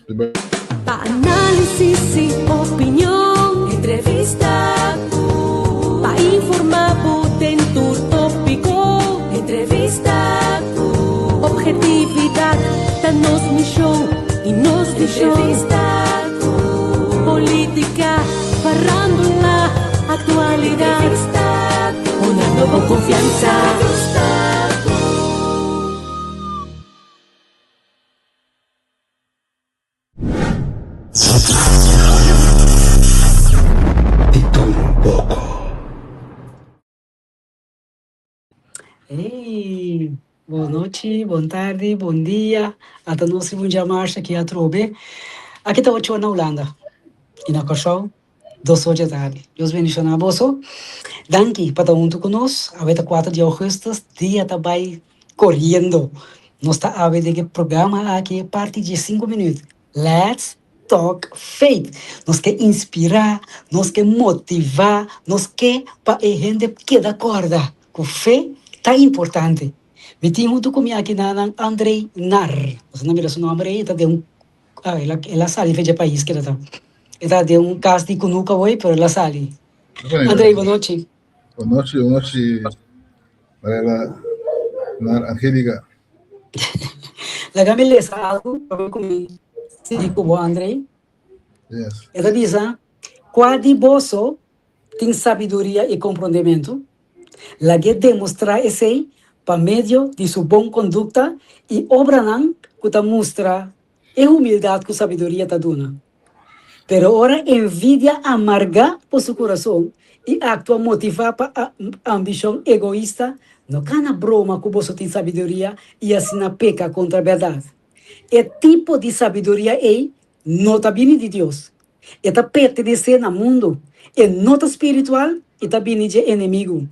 Pa análisis i opinion, entrevista ku. Pa informá bo den tur tópiko, entrevista ku. Objetividat ta nos mishon i nos vishon. Entrevista ku. Polítika, farándula, aktualidat. Entrevista ku. Hunando bo konfiansa. Entrevista ku. Di tur un poko. Hey, bon nochi, bon tardi, bon dia. Ata nos riba un dja marcha aki atrobe. Aki ta ocho or na Hulanda i na Kòrsou dos or dja tardi. Dios bendishoná boso. Danki pa ta huntu ku nos. Awe ta kuater di ougùstùs, dia ta bai Coriendo. Nos ta awe den e programa aki parti dje sinku minuut. Let's Talk Faith. Nos ke inspirá, nos ke motivá, nos ke pa e hende keda kòrda ku fe ta importante. Mi tin huntu ku mi aki na nan Andrey Nar. Boso na mira su nòmber ei, e ta den un, el a el a sali for dje pais keda ta. E ta den un kas di kunuku awor, pero el a sali. Andrey, bonochi. Bon nochi, bon nochi, Mariela Nar Angelica. Laga mi lesa algu prome ku mi sigui ku bo, Andrei. Yes. E ta bisa, Kua di boso tin sabiduria i komprondementu? Lag'é demostrá esei pa medio di su bon kondukta i obranan ku ta mustra e humildat ku sabiduria ta duna. Pero ora envidia amargá boso kurason i aktua motivá pa ambishon egoista, no kana broma ku boso tin sabiduria i asina peka kontra bèrdat. E tipo di sabiduria ei no ta bini di Dios. E ta pertenesé na mundu, e no ta spiritual i ta bini dje enemigu.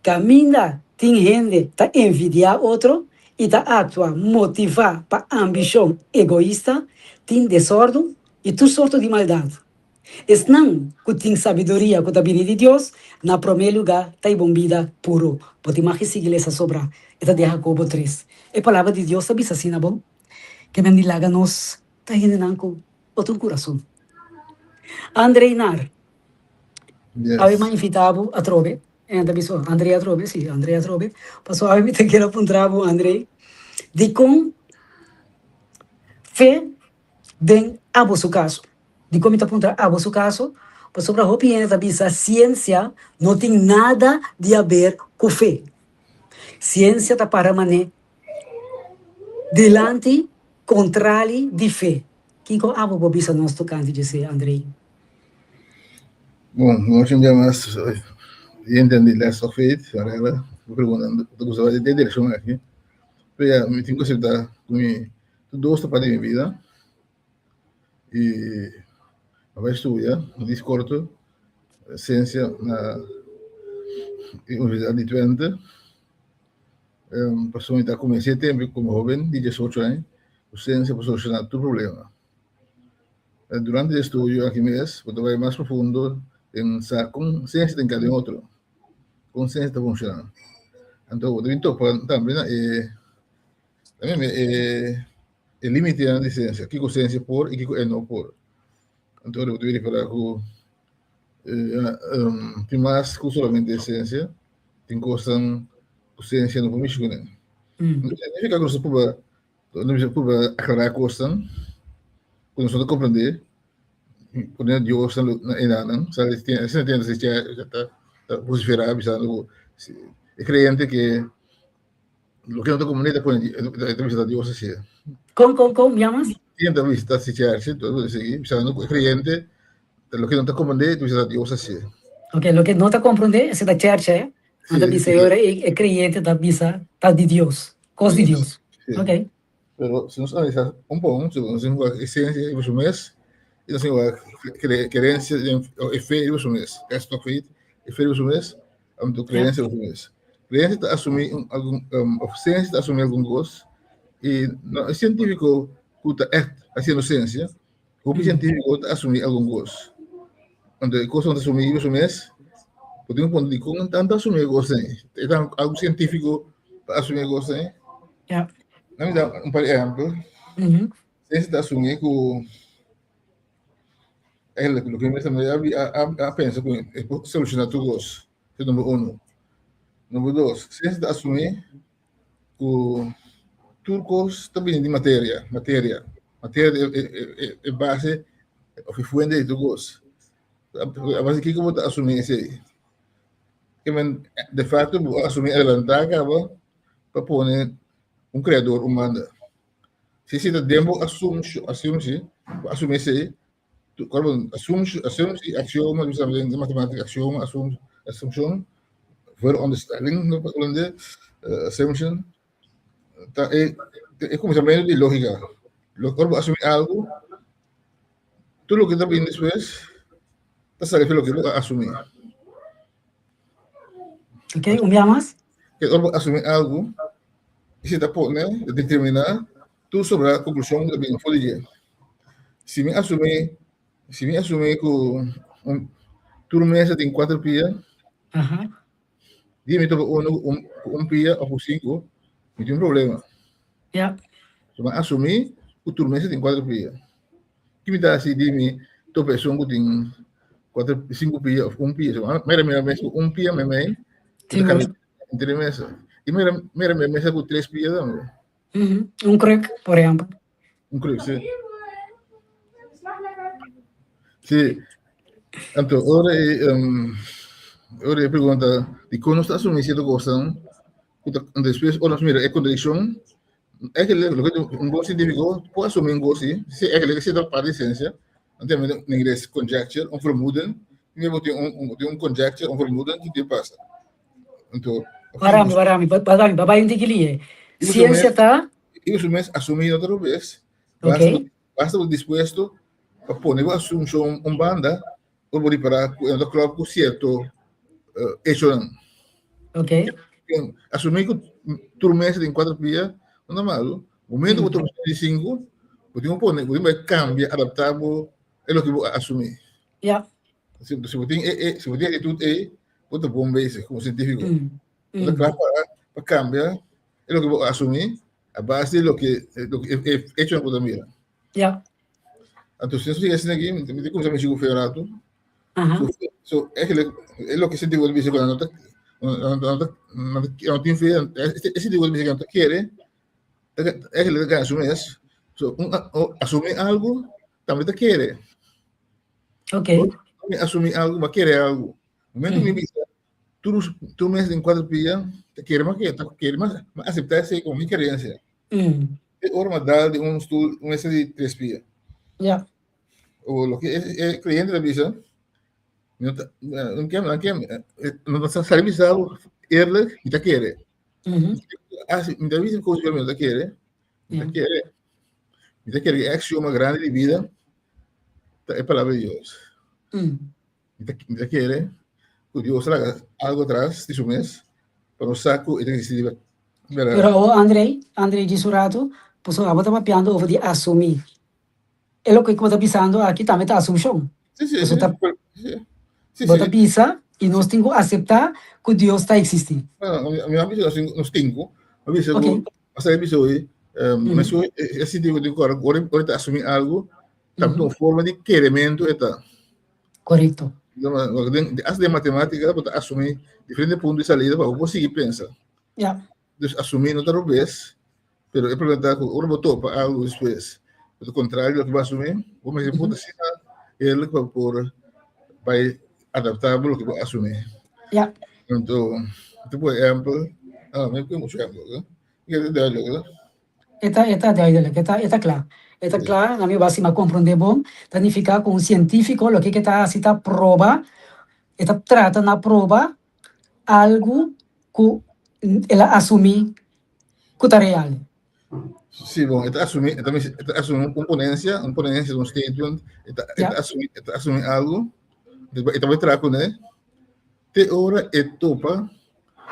Kaminda tin hende ta envidiá otro i ta aktua motivá pa ambishon egoista, tin desòrdu i tur sorto di maldat. Esnan ku tin sabiduria ku ta bini di Dios, na promé lugá ta e bon bida puru. Bo tin mag di sigui lesa sobrá. E ta den Hakobo tres. E Palabra di Dios ta bisa asina bon, Ke men di laga nos ta hendenan ku otro kurason. Andrei Nar. Awe m'a invitá bo atrobe, e ta bisa, André atrobe, sí, André atrobe, pasobra awe mi ta kere puntra bo, André, dikon fe den abo su kaso? Dikon mi ta puntra abo su kaso? Pasobra hopi hende ta bisa siensia no tin nada di haber ku fe. Siensia ta para man'é dilanti kontrali di fe. Kiko abo por bisa nos tokante djesei, André? Bon, nos un dia mas i entendí les of faith, Varela, bo pregunta, bo ta gusta bai den direkshon aki. Pero ya, mi tin ku aseptá ku mi tur dos ta parti di mi bida i a bai studia dis korto siensia na e Universidat di Twente. Pasobra mi ta kuminsá e tempu komo hóben di diesocho aña ku siensia por solushoná tur problema. Durante e estudio aki mes bo ta bai mas profundo den sa kon siensia ta enka den otro, kon siensia ta funshoná. Anto bo ta bin topa tambe na e tambe e e limitenan di siensia, kiko siensia por i kiko e no por. Anto bo ta bin ripará ku tin mas ku solamente siensia, tin kosnan ku siensia no por mishi kuné. No significa ku nos ta pruba Nos mester purba aklará kosnan ku nos no ta komprendé, pone Dios na enanan. Sa asina tin hende ta ta ta vosiferá bisando ku e kreyente ke loke no ta komprendé ta pone ta bisa ta Dios hasié. Kon kon kon yamas? Tin ta bisa ta si chèrchi bisando ku e kreyente loke no ta komprendé ta bisa ta Dios hasié. Oke loke no ta komprendé esei ta chèrchi eh. Nan ta bisa e ora e kreyente ta bisa ta di Dios. Kos di Dios. Sí. Ok. Pero si nos analisá un bon, si nos wak esencia riba su mes, i nos wak kerensia e fe riba su mes, let's talk faith, e fe riba su mes, anto creencia riba su mes. Creencia ta asumí un algun, um, of ciencia ta asumí algun kos, i no e científico ku ta ègt hasiendo ciencia, Hopi científico ta asumí algun kos. Anto e kosnan ta asumí riba su mes, bo tin ku puntra dikon nan ta asumí e kos ei? E ta algu científico pa asumí e kos ei? Ja. Nan mi da un par di ehèmpel. Siensia ta asumí ku eigenlijk loke mi mester a pensa ku e por solushoná tur kos. Esei number uno. Number dos, siensia ta asumí ku tur kos ta bini di materia, materia. Materia ta e base òf e fuente di tur kos. A base di kiko bo ta asumí esei? Ke men de facto bo a asumí adelantá kaba pa pone un kreador un banda. Si esei ta den bo asumsho, asumshi, bo asumí esei, asumsho, asumshi i axioma, bisa den matematika, axioma, asum, asumshon, veronderstelling na holandes, assumption, ta e e kuminsamentu di lógika. Ora bo asumí algu, tur loke ta bini despues ta sali for loke bo a asumí. Ok, un bia mas? Ke ora bo asumí algu, esei ta pone, ta determiná tur sobra konklushon ku ta bini for di dje. Si mi asumí, si mi asumí ku un tur mesa tin kuater pia, Di mi topa uno ku un, ku un pia of ku sinku, mi tin un problema. Ja. So mi asumí ku tur mesa tin kuater pia. Ki mi ta hasi di mi topa esun ku tin kuater, sinku pia of un pia? So mira mira mesa ku un pia meimei, ku ta kabe entre e mesa. I mira mira mira mesa ku tres pia tambe. Un kruk, por ehempel. Un kruk, sí. Sí. Anto, ora e, um, ora e pregunta di kon nos ta asumí sierto kosnan, ku ta, despues ora nos mira e kontradikshon, eigenlijk loke un bon sientífiko por asumí un kos si, si eigenlijk esei ta parti di siensia, nan ta yama na ingles conjecture, un vermoeden, mi bo tin un, un conjecture, un vermoeden ki tin pasa. Anto, Warami, warami, warami, babay un tiki lihe. Siensia ta? I su mes asumí otro bes. Ok. Basta bo dispuesto pa pone bo asumshon un banda ora bo ripará ku e no ta klòp ku sierto echonan. Ok. Asumí ku tur mesa tin kuater pia no ta malu. Momento ku bo tuma di sinku, bo tin ku pone, bo tin bai kambia, adaptá bo e loke bo a asumí. Ya. Si bo tin e, si bo tin e atitut ei, bo ta bon bezig komo sientífiko. Bo ta kla pa kambia e loke bo a asumí a base di loke e echonan ku bo ta mira. Ja. Anto si nos sigue asina aki, mi ta kuminsá mishi ku fe un ratu. So, eigenlijk, e loke sientífiko ta bisa ku nan no ta, nan no ta, nan no tin fe, e sientífiko ta bisa ku nan ta kere, eigenlijk ta gana su mes. So, un asumí algu tambe ta kere. Ok. Mi asumí algu, mi a kere algu. Momento mi bisa, Tur tur mes den kuater pia ta kere mas ke ta kere mas ma aseptá esei komo mi kerensia. Mm. E ora ma dal di un stul un mesa di tres pia. Ja. O loke e e kliente ta bisa, mi no ta no ke no ke no ta sali bisa bo eerlijk, mi ta kere. Mm Asi mi ta bisa kos mi no ta kere, mi ta Ja. kere. Mi ta kere ku e aksioma grandi di bida ta e palabra di Dios. Mm. Mi ta, mi ta kere ku Dios a laga algu atras di su mes pa nos sa ku e ta existi di berdad. Pero awor Andrei, Andrei djis un ratu, pasobra abo ta papiando over di asumí. E loke ku bo ta bisando aki tambe ta asumshon. Sí, sí, Pasobra sí, ta, sí, sí, bo ta sí. bisa i nos tin ku aseptá ku Dios ta existí. No, no, mi, mi a bisa nos, nos tin ku, a bisa Ok. ku, a sa bisa hoy, um, Mhm. mes ku e, e sinti ku di kor, ora, ora ta asumí algu, ta Mhm. un forma di kerementu e ta. Korekto. As den matematika bo ta asumí diferente punto di salida pa bo por sigui pensa. Ja. Dus asumí no ta robes, pero e problema ta ku ora bo topa algu despues ku ta kontrario di loke bo asumí, bo mester por ta asina eerlijk pa por bai adaptá bo loke bo asumí. Ja. Anto, mi ta pone ehèmpel, ah, mi pone muchu ehèmpel, no? Mi ta duidelijk, no? E ta e ta duidelijk, e ta e ta kla. E ta kla, na mi base mi a komprondé bon, ta nifiká ku un sientífiko loke ke ta hasi ta proba, e ta trata na proba algu ku el a asumí ku ta real. Sí, bon, e ta asumí, e ta e ta asumí un ponensia, un ponensia, un statement, e ta e ta asumí, e ta asumí algu, e ta bai traha kuné, te ora e topa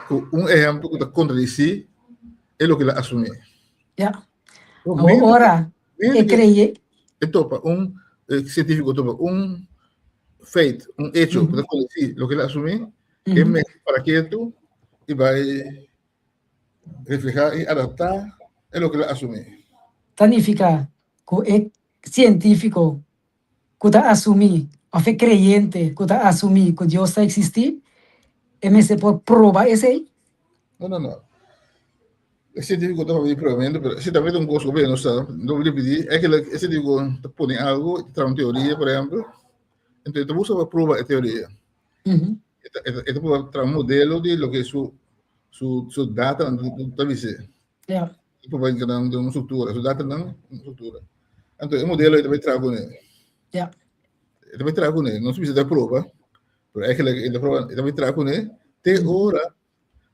ku un ehèmpel ku ta kontradisí e loke el a asumí. Ja. Awor ora e kreye. E topa un sientífiko topa un feit, un echo ku ta kontradisí loke el a asumí, e mester para ketu i bai reflehá i adaptá e loke el a asumí. Ta nifiká. ku e sientífiko ku ta asumí òf e kreyente ku ta asumí ku Dios ta eksistí, e mester por proba esei? No, no, no. E sientífiko ta papia di probamentu, pero esei tambe ta un kos ku no sa, no por pidi. E sientífiko ta pone algu, ta traha un teoria, por ehèmpel, enton e ta buska pa proba e teoria. E ta proba traha un modelo di loke su su su datanan ta bis'é. E proba hinka nan den un struktura, su datanan un struktura. Anto e modelo ei ta bai traha kuné. E ta bai traha kuné, no bisa ta proba, pero eigenlijk e ta proba, e ta bai traha kuné te ora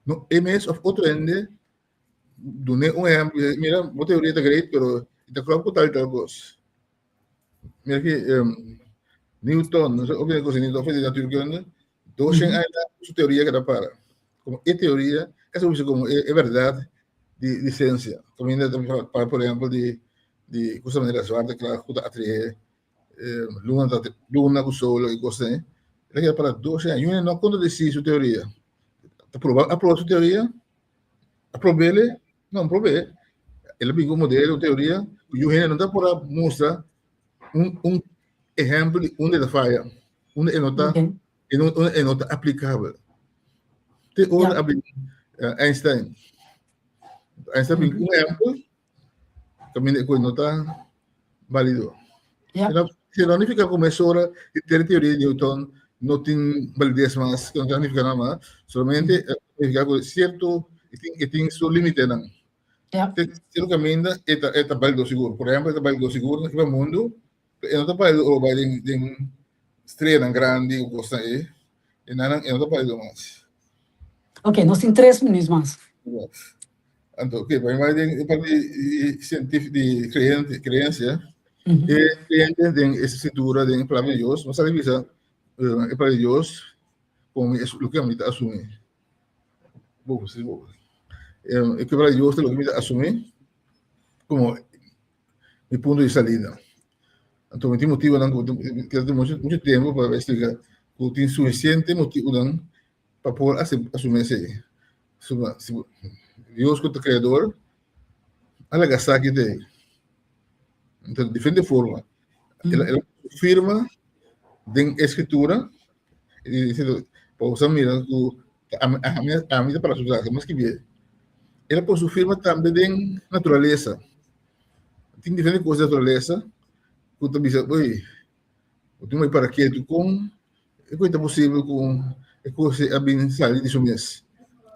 no e mes of otro hende dun'é un ehèmpel, mira bo teoria ta great pero e ta klòp ku tal i tal kos. Mira aki Newton, no sé opi kos di Newton, of di natuurkunde, 200 aña largu su teoria keda para. Komo e teoria, esei bo bisa komo e bèrdat di di siensia. Kaminda ta papia por ehèmpel di di kusa manera zwaartekracht ku ta atraé luna ta luna ku solo i kos asina. El a keda para 200 aña. Niun hende no a kontradesí su teoria. Ta proba a proba su teoria, a prob'é, no a prob'é. El a bin ku un modelo, un teoria, ku niun hende no ta por a mustra un un ehèmpel di unda e ta faya, unda e no ta unda e no ta aplikabel. Te ora a bin Einstein. Einstein a bin ku un ehèmpel kaminda e ku no ta balido. Si no nifica ku mesora e teoria di Newton no tin balides mas, no ta nifica nada mas, solamente nifica ku sierto e tin su limitenan. Sierto kaminda e ta e ta balido sigur. Por ehempel e ta balido sigur riba mundu, pero e no ta balido ora bo bai den den streanan grandi ku kosnan ei, e nan e no ta balido mas. Ok, nos tin tres minuut mas. Anto, oké, pa mi bai den e parti di sientif di creente, creencia, e creente den e escritura, den e palabra di Dios, nos a bisa e palabra di Dios como mi, loke mi ta asumi. Bo, si bo. E palabra di Dios ta loke mi ta asumi como mi punto di salida. Anto mi tin motibonan ku mi tin mucho mucho tempo pa explica ku tin suficiente motibonan pa por asumi esei. Suma si Dios ku ta kreador a laga sa ki ta ei. Anto diferente forma. El el a firma den e skritura pa bo sa mira ku ami ami ta para su tras, mi a skibié. El a pone su firma tambe den naturalesa. Tin diferente kos den naturalesa ku ta bisa, oye, bo tin bai para ketu kon E ku ta posibel ku e kos a bin sali di su mes.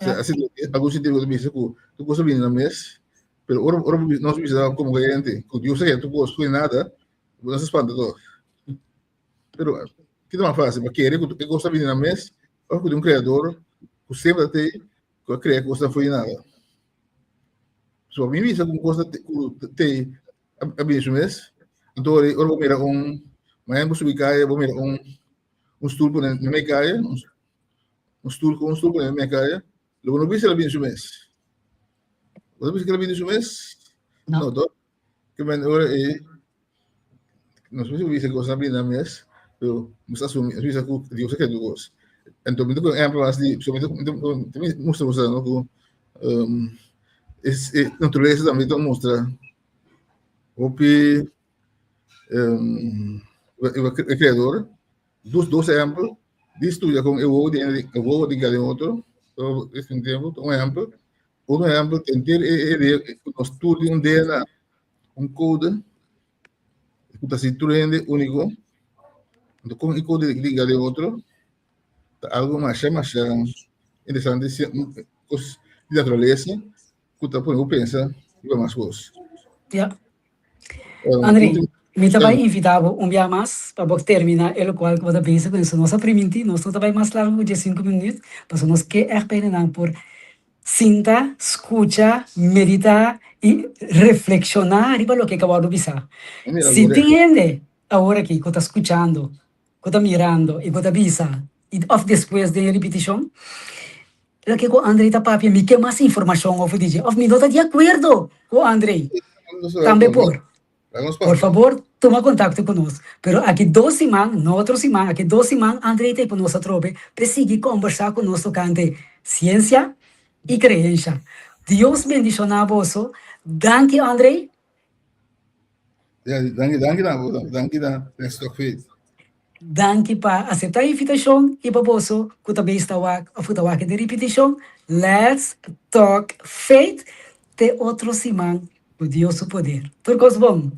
Ja. Así algun científico ta bisa ku tur kos a bini na mes, pero ora ora nos bisa komo kreyente ku Dios a krea tur kos ku nada, nos a spanta tog. Pero ki ta mas fácil, pa kere ku e kos a bini na mes òf ku tin un kreador ku semper ta tei ku a krea kosnan for di nada? So mi bisa ku un kos ku tei a bini su mes. Anto ora ora bo mira un mañana bo subi kaya bo mira un un stoel pone na mei kaya, un stoel ku un stoel pone na mei kaya, lo bo no bisa el a bini su mes. Bo ta bisa ku el a bini su mes? No. No, toch? Ke men ora e nos mester bisa ku kos a bini na mes, pero nos asumi, nos bisa ku Dios a kere tur kos. Anto mi ta pone un ehempel mas di, so mi ta mi ta mustra boso no ku e naturalesa tambe ta mustra Hopi e creador, dos dos ehempel, di studia con e wowo di e wowo di cada otro, un tempo, un ehempel, otro ehempel, henter e e nos tur tin un DNA, un code, cu ta haci tur hende unico, enton con e code di cada otro, ta algo masha masha interesante, cos di naturalesa. ku ta pone bo pensa riba mas kos. Ja. André, mi ta bai invitá bo un bia mas pa bo terminá e lokual ku bo ta bisa ku nos. Nos a primintí, nos no ta bai mas largu ku diesinku minüt, pasobra nos ke ègt pa hendenan por sinta, skucha, meditá i reflekshoná riba loke ku a wòrdu bisá. Si tin hende awor aki ku ta skuchando, ku ta mirando i ku ta bisa i òf despues den e ripitishon, Loke ku Andrei ta papia, mi ke mas informashon over di dje òf mi no ta di akuerdo ku Andrei, tambe por. Por fabor tuma kontakto ku nos. Pero aki dos siman, no otro siman, aki dos siman Andrei ta ei ku nos atrobe pa e sigui kombersá ku nos tokante siensia i kreensha. Dios bendishoná boso. Danki Andrei. Ja, danki, danki na bo, danki na Let's Talk Faith. Danki pa aseptá e invitashon i pa boso ku ta bes ta wak òf ku ta wak den ripitishon Let's Talk Faith te otro siman ku Dios su poder. Tur kos bon.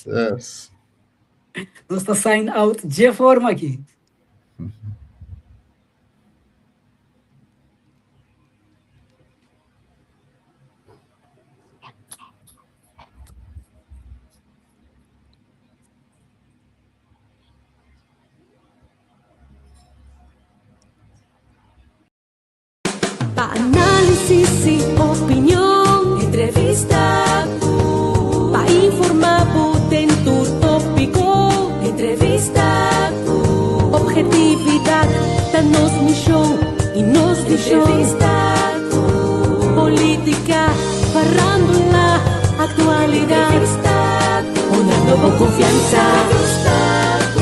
Yes. Nos ta sign out dje forma aki. Pa análisis y opinion, entrevista cu. Pa informa bo den tur tópico, entrevista cu. Objetividad ta nos misión y nos visión. Entrevista cu. Política, farándula, actualidad. Entrevista cu. Honrando bo confianza. Entrevista cu.